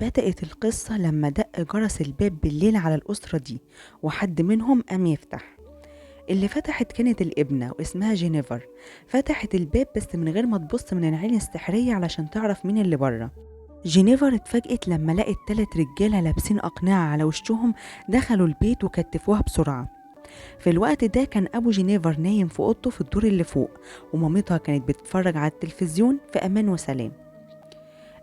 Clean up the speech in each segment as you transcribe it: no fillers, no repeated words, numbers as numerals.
بدأت القصة لما دق جرس الباب بالليل على الأسرة دي، وحد منهم قام يفتح. اللي فتحت كانت الابنة واسمها جينيفر. فتحت الباب بس من غير ما تبص من العين السحرية علشان تعرف مين اللي بره. جينيفر اتفاجئت لما لقت 3 رجالة لابسين أقنعة على وشهم دخلوا البيت وكتفوها بسرعة. في الوقت ده كان أبو جينيفر نايم في أوضته في الدور اللي فوق، ومامتها كانت بتتفرج على التلفزيون في أمان وسلام.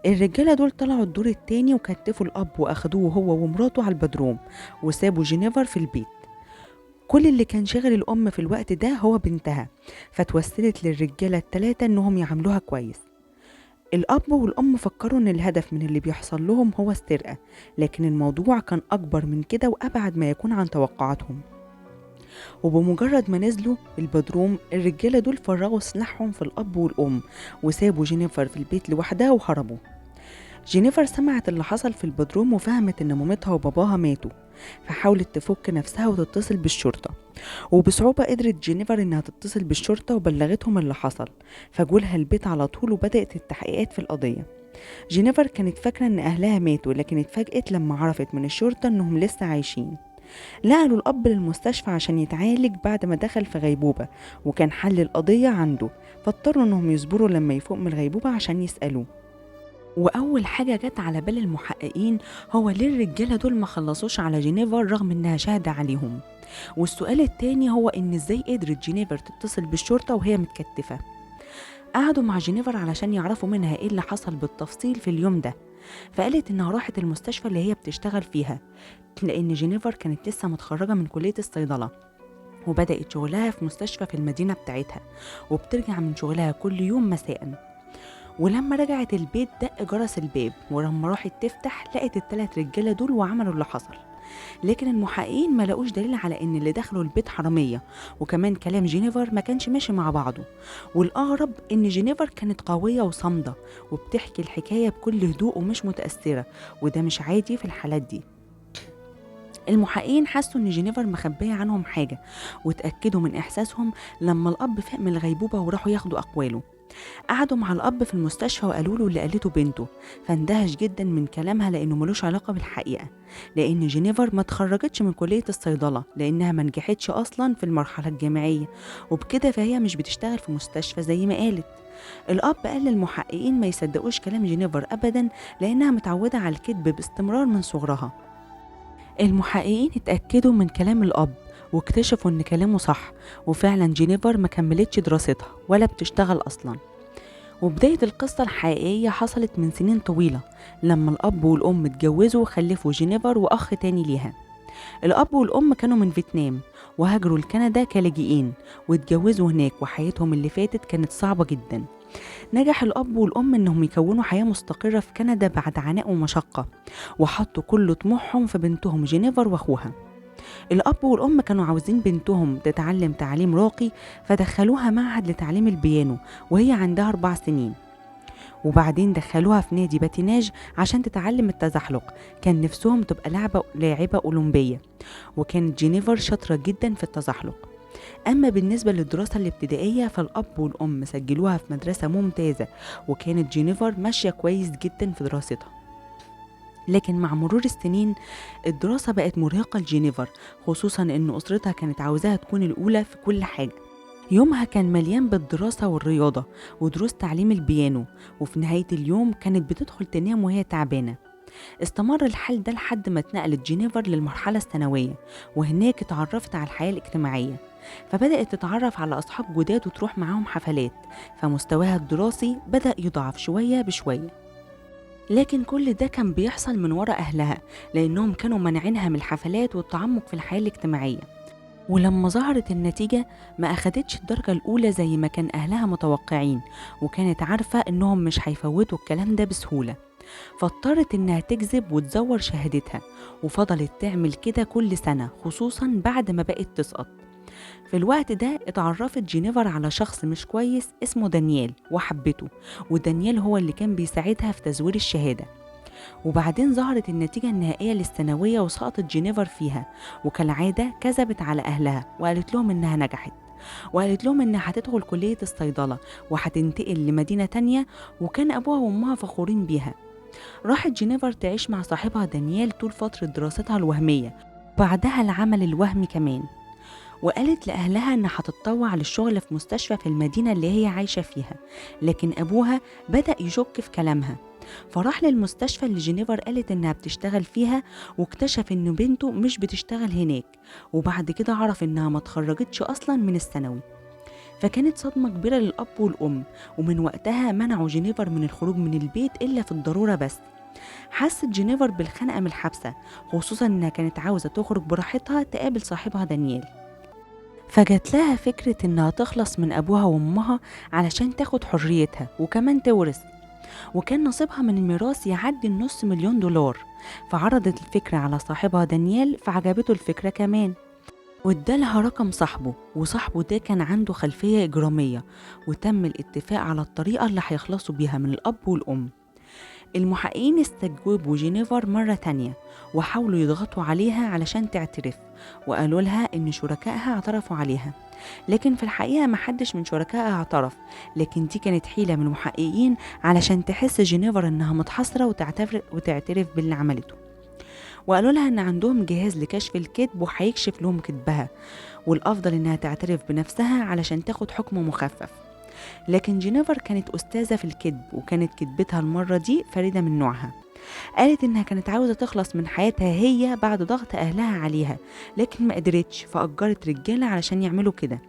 الرجالة دول طلعوا الدور التاني وكتفوا الأب وأخدوه هو ومراته على البدروم وسابوا جينيفر في البيت. كل اللي كان شاغل الأم في الوقت ده هو بنتها، فتوسلت للرجالة ال3 إنهم يعاملوها كويس. الأب والأم فكروا إن الهدف من اللي بيحصل لهم هو السرقة، لكن الموضوع كان أكبر من كده وأبعد ما يكون عن توقعاتهم. وبمجرد ما نزلوا البدروم الرجالة دول فرغوا سلاحهم في الأب والأم وسابوا جينيفر في البيت لوحدها وهربوا. جينيفر سمعت اللي حصل في البدروم وفهمت إن مامتها وباباها ماتوا، فحاولت تفك نفسها وتتصل بالشرطة. وبصعوبة قدرت جينيفر إنها تتصل بالشرطة وبلغتهم اللي حصل، فجولها البيت على طول وبدأت التحقيقات في القضية. جينيفر كانت فاكرة إن أهلها ماتوا، لكن اتفاجئت لما عرفت من الشرطة إنهم لسه عايشين. نقلوا الأب للمستشفى عشان يتعالج بعد ما دخل في غيبوبة، وكان حل القضية عنده، فاضطروا إنهم يصبروا لما يفوق من الغيبوبة عشان يسألوه. وأول حاجة جت على بال المحققين هو ليه الرجالة دول ما خلصوش على جينيفر رغم إنها شاهدة عليهم؟ والسؤال التاني هو إن إزاي قدرت جينيفر تتصل بالشرطة وهي متكتفة؟ قعدوا مع جينيفر علشان يعرفوا منها إيه اللي حصل بالتفصيل في اليوم ده، فقالت إنها راحت المستشفى اللي هي بتشتغل فيها، لأن جينيفر كانت لسه متخرجة من كلية الصيدلة وبدأت شغلها في مستشفى في المدينة بتاعتها، وبترجع من شغلها كل يوم مساء. ولما رجعت البيت دق جرس الباب، ولما راحت تفتح لقت ال3 رجالة دول وعملوا اللي حصل. لكن المحققين ما لقوش دليل على ان اللي دخلوا البيت حرامية، وكمان كلام جينيفر ما كانش ماشي مع بعضه. والأغرب ان جينيفر كانت قوية وصامدة وبتحكي الحكاية بكل هدوء ومش متأثرة، وده مش عادي في الحالات دي. المحققين حسوا ان جينيفر مخبية عنهم حاجة، وتأكدوا من إحساسهم لما الأب فاق من الغيبوبة وراحوا ياخدوا أقواله. قعدوا مع الأب في المستشفى وقالوا له اللي قالته بنته، فاندهش جدا من كلامها لأنه ملوش علاقة بالحقيقة، لأن جينيفر ما تخرجتش من كلية الصيدلة لأنها ما نجحتش أصلا في المرحلة الجامعية، وبكده فهي مش بتشتغل في مستشفى زي ما قالت. الأب قال للمحققين ما يصدقوش كلام جينيفر أبدا لأنها متعودة على الكذب باستمرار من صغرها. المحققين اتأكدوا من كلام الأب واكتشفوا إن كلامه صح، وفعلا جينيفر ما كملتش دراستها ولا بتشتغل أصلا. وبداية القصة الحقيقية حصلت من سنين طويلة لما الأب والأم اتجوزوا وخلفوا جينيفر وأخ تاني ليها. الأب والأم كانوا من فيتنام وهاجروا لكندا كلاجئين واتجوزوا هناك، وحياتهم اللي فاتت كانت صعبة جدا. نجح الأب والأم إنهم يكونوا حياة مستقرة في كندا بعد عناء ومشقة، وحطوا كل طموحهم في بنتهم جينيفر وأخوها. الأب والأم كانوا عاوزين بنتهم تتعلم تعليم راقي، فدخلوها معهد لتعليم البيانو وهي عندها 4 سنين، وبعدين دخلوها في نادي باتيناج عشان تتعلم التزحلق. كان نفسهم تبقى لاعبة أولمبية، وكانت جينيفر شاطرة جدا في التزحلق. أما بالنسبة للدراسة الابتدائية فالأب والأم سجلوها في مدرسة ممتازة، وكانت جينيفر ماشية كويس جدا في دراستها. لكن مع مرور السنين الدراسة بقت مرهقة لجينيفر، خصوصا إن أسرتها كانت عاوزاها تكون الأولى في كل حاجة. يومها كان مليان بالدراسة والرياضة ودروس تعليم البيانو، وفي نهاية اليوم كانت بتدخل تنام وهي تعبانة. استمر الحال ده لحد ما اتنقلت جينيفر للمرحلة الثانوية، وهناك اتعرفت على الحياة الاجتماعية، فبدأت تتعرف على أصحاب جداد وتروح معاهم حفلات، فمستواها الدراسي بدأ يضعف شوية بشوية. لكن كل ده كان بيحصل من وراء أهلها، لأنهم كانوا مانعينها من الحفلات والتعمق في الحياة الاجتماعية. ولما ظهرت النتيجة ما أخدتش الدرجة الأولى زي ما كان أهلها متوقعين، وكانت عارفة إنهم مش هيفوتوا الكلام ده بسهولة، فاضطرت إنها تكذب وتزور شهادتها، وفضلت تعمل كده كل سنة، خصوصا بعد ما بقت تسقط. في الوقت ده اتعرفت جينيفر على شخص مش كويس اسمه دانيال وحبته، ودانيال هو اللي كان بيساعدها في تزوير الشهادة. وبعدين ظهرت النتيجة النهائية للثانوية وسقطت جينيفر فيها، وكالعادة كذبت على أهلها وقالت لهم إنها نجحت، وقالت لهم إنها هتدخل كلية الصيدلة وهتنتقل لمدينة تانية، وكان أبوها وأمها فخورين بيها. راحت جينيفر تعيش مع صاحبها دانيال طول فترة دراستها الوهمية، بعدها العمل الوهمي كمان، وقالت لأهلها إنها هتتطوع للشغل في مستشفى في المدينة اللي هي عايشة فيها، لكن أبوها بدأ يشك في كلامها، فراح للمستشفى اللي جينيفر قالت إنها بتشتغل فيها، واكتشف إن بنته مش بتشتغل هناك، وبعد كده عرف إنها ما اتخرجتش أصلا من الثانوي. فكانت صدمة كبيرة للأب والأم، ومن وقتها منعوا جينيفر من الخروج من البيت إلا في الضرورة بس. حست جينيفر بالخنقة من الحبسة، خصوصا إنها كانت عاوزة تخرج براحتها تقابل صاحبها دانيال. فجات لها فكرة إنها تخلص من أبوها وأمها علشان تاخد حريتها وكمان تورث، وكان نصيبها من الميراث يعدي $500,000. فعرضت الفكرة على صاحبها دانيال فعجبته الفكرة كمان، وادالها رقم صاحبه، وصاحبه ده كان عنده خلفية إجرامية، وتم الاتفاق على الطريقة اللي هيخلصوا بيها من الأب والأم. المحققين استجوبوا جينيفر مرة تانية وحاولوا يضغطوا عليها علشان تعترف، وقالوا لها إن شركائها اعترفوا عليها، لكن في الحقيقة محدش من شركائها اعترف، لكن دي كانت حيلة من المحققين علشان تحس جينيفر إنها متحسرة وتعترف باللي عملته. وقالوا لها إن عندهم جهاز لكشف الكذب وهيكشف لهم كذبها، والأفضل إنها تعترف بنفسها علشان تاخد حكم مخفف. لكن جينيفر كانت أستاذة في الكذب، وكانت كذبتها المرة دي فريدة من نوعها. قالت إنها كانت عاوزة تخلص من حياتها هي بعد ضغط أهلها عليها، لكن ما قدرتش، فأجرت رجالة علشان يعملوا كده.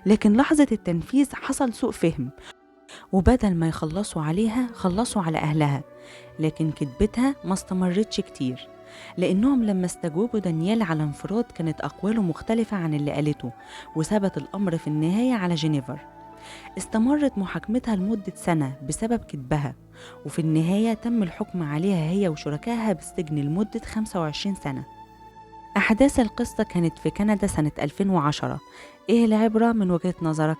لكن لحظة التنفيذ حصل سوء فهم، وبدل ما يخلصوا عليها خلصوا على أهلها. لكن كذبتها ما استمرتش كتير، لأنهم لما استجوبوا دانيال على انفراد كانت أقواله مختلفة عن اللي قالته، وثبت الأمر في النهاية على جينيفر. استمرت محاكمتها لمدة سنة بسبب كذبها، وفي النهاية تم الحكم عليها هي وشركائها بالسجن لمدة 25 سنة. أحداث القصة كانت في كندا سنة 2010. إيه العبرة من وجهة نظرك؟